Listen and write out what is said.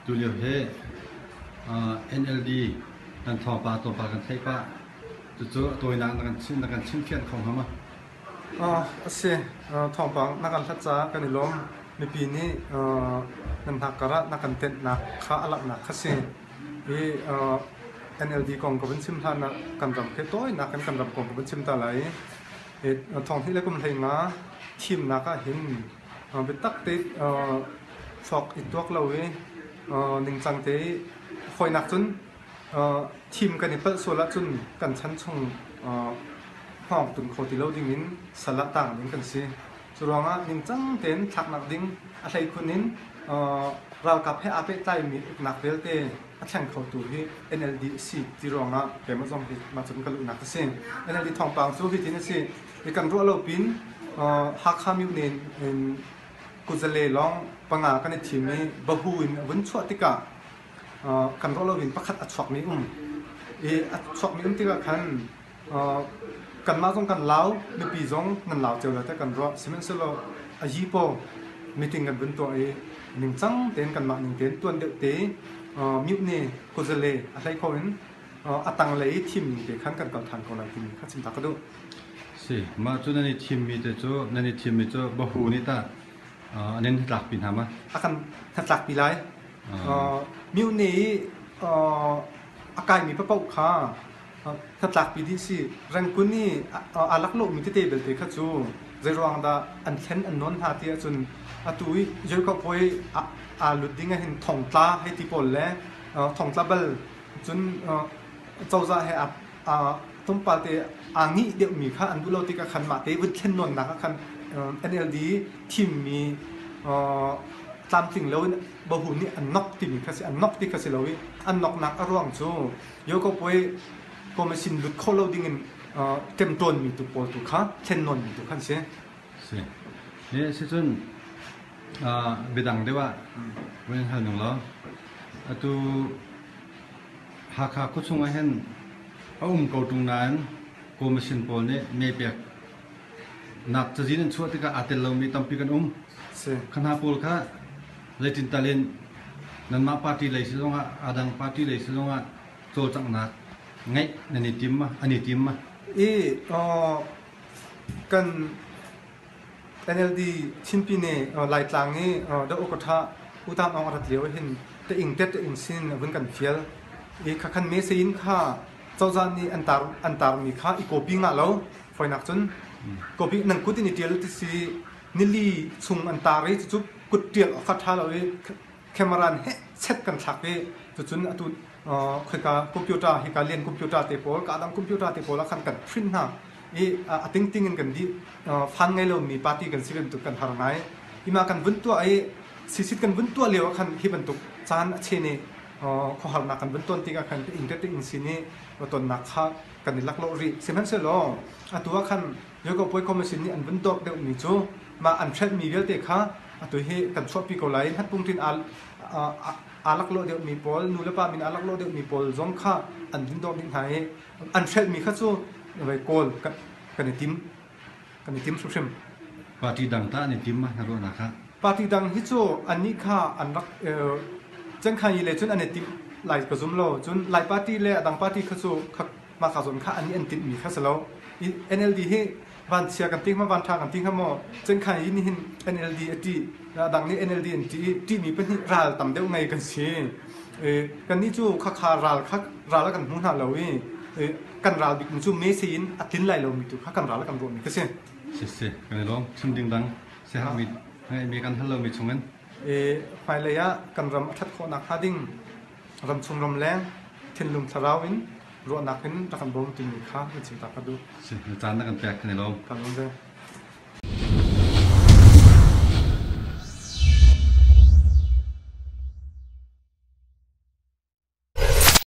Tulio hi NLD kan thawngpang tlawmpal kan theih pah. Cucu a tawinak na kan chim na kan chimfianh kho hnga ma? A si. Thawngpang na kan hlat caah kan i lawm. Mipi nih nan hnakkar ah na kan tenhnak kha a langhnak kha si. Hi NLD kong ka vun chim hlan ah kan ram khi tawinak in kan ram kong ka vun chim ta lai. Hi thonghnih le kum 15 thimnak ah hin biatak te thluak i tuak lo i ningcang te i hawinak cun thim kan i palh sual ahcun kan chan chung hngawng tun kho ti lo dingin sal ah tang ding kan si. Cu ruangah ningcang tein thlaknak ding a hleikhun in ralkap he aa pehtlaimi uknak vialte a thleng khotu hi NLD a si ti ruangah keimah zong hi mah cun ka luhnak a si. NLD thawngpang cu hitin a si. Hi kan ruah lo pin Hakha myone in kuzale lawng panga kan i thim i bahu in a vun chuah tikah kan ruah lo in pakhat a chuakmi um. I a chuakmi um tikah khan Kanmah zong kan lau, mipi zong nan lau cio lai tiah kan ruah. Sihmanhsehlaw a yi paw meeting kan vun tuah i ningcang tein kanmah ning tein tuan deuh te mute kuzale a hlei kho in a tanglei i thim ning te khan kan kal than ko lai timi kha chim ta ka duh. Si, mah cu nan i thimmi te cu nan i thimmi cu bahu nih tah an in hnatlakpi hna ma? A kan hnatlakpi lai. Mute i a kaimi paoh kha hnatlakpi dih si. Rengkun i aa laklawhmi tete belte kha cu zeiruang dah an thlen an nawn hna ti ahcun atu i Jacob hawi aa lut ding ahhin thongtla hei ti pawl le thongtla bal cun cozah he aa tlawmpal te aa ngih deuhmi kha an duh lo tikah khan mah te vun thlen nawnnak ah khan NLD thimmi tlamtling loin bahu nih an nok timi kha si an nok ti kha si lo i an noknak a ruang cu Yokopuai commission lut kho lo ding in ṭemṭawnmi tu pawl tu kha thlennawnmi tu kha an si. Si. Hi sicun biadang deuh ah vun in hal ning law atu Hakha khuachung ah hin a um ko ṭung nain commission pawl nih mee pek nak cazin an chuah tikah aa tel lomi tampi kan um. Si. Kha hna pawl kha zeitin tal in nanmah party lei si zongah a dang party lei si zongah cawlcanghnak ngeih nan i tim ma an i tim ma? I kan NLD Chinpi nih Laitlang i Doh Ukatha Utam Aung a rat lio hin te ing tet te ing sin a vun kan fial. I khakhan me sein kha cozah nih an tar an tarmi kha i copy ngah lo. Foinak cun copy nang kut in i tial ti si nili chung an tar i cucu kut ṭial awk kha ṭha lo i camera in heh chet kan thlak i cucun atu khoika computer hika lian computer te pawl ka dang computer te pawl ah khan kan print hna i a tingting in kan dih fan ngei lomi party kan si bantuk kan har ngai ima kan vun tuah i sisit kan vun tuah lio ah khan hi bantuk caan a chen i khuaharnak kan vun ton tikah khan ing te ing sin i tonnak kha kan i laklawh rih sihmanhsehlaw atu ah khan Yokopuai Commission nih an vun dawk deuhmi cu mah an hrelhmi vialte kha atu hi kan chuahpi ko lai. Hmatpungtin aa laklawh deuhmi pawl, nu le pa min aa laklawh deuhmi pawl zong kha an vun dawk dih hna i an hrelhmi kha cu kawl kan i tim kan i tim hrimhrim. Party dang tah an i tim ma na ruahnak ah? Party dang hi cu annih kha an rak cengkhan le cun an i timh lai ka zum lo. Cun Lai party le a dang party kha cu mah ka zawn kha an an tinhmi kha si lo. NLD hi vanchia kan ti ma vanṭha kan ti hnga maw? Cengkhan i nihin NLD a ṭih, a dang nih NLD an ṭih i ṭihmi pahnih ral tam deuh ngei kan si. Kannih cu khakha ral kha ral a kan hmu hna lo i kan ral bik cu mese in a tlin lai lomi tu kha kan ral a kan ruahmi kha si. Si si, kan i lawm. Chim ding dang siahakmi ngeihmi kan hal lomi chungin. Hmailei ah kan ram a ṭhat khawh nakhnga ding ramchung ramleng thinlung thlarau in ruahnak in rak kan bawm timi kha na chim ta ka duh. Si, na caan na kan pek kan i lawm. Kan lawm ve.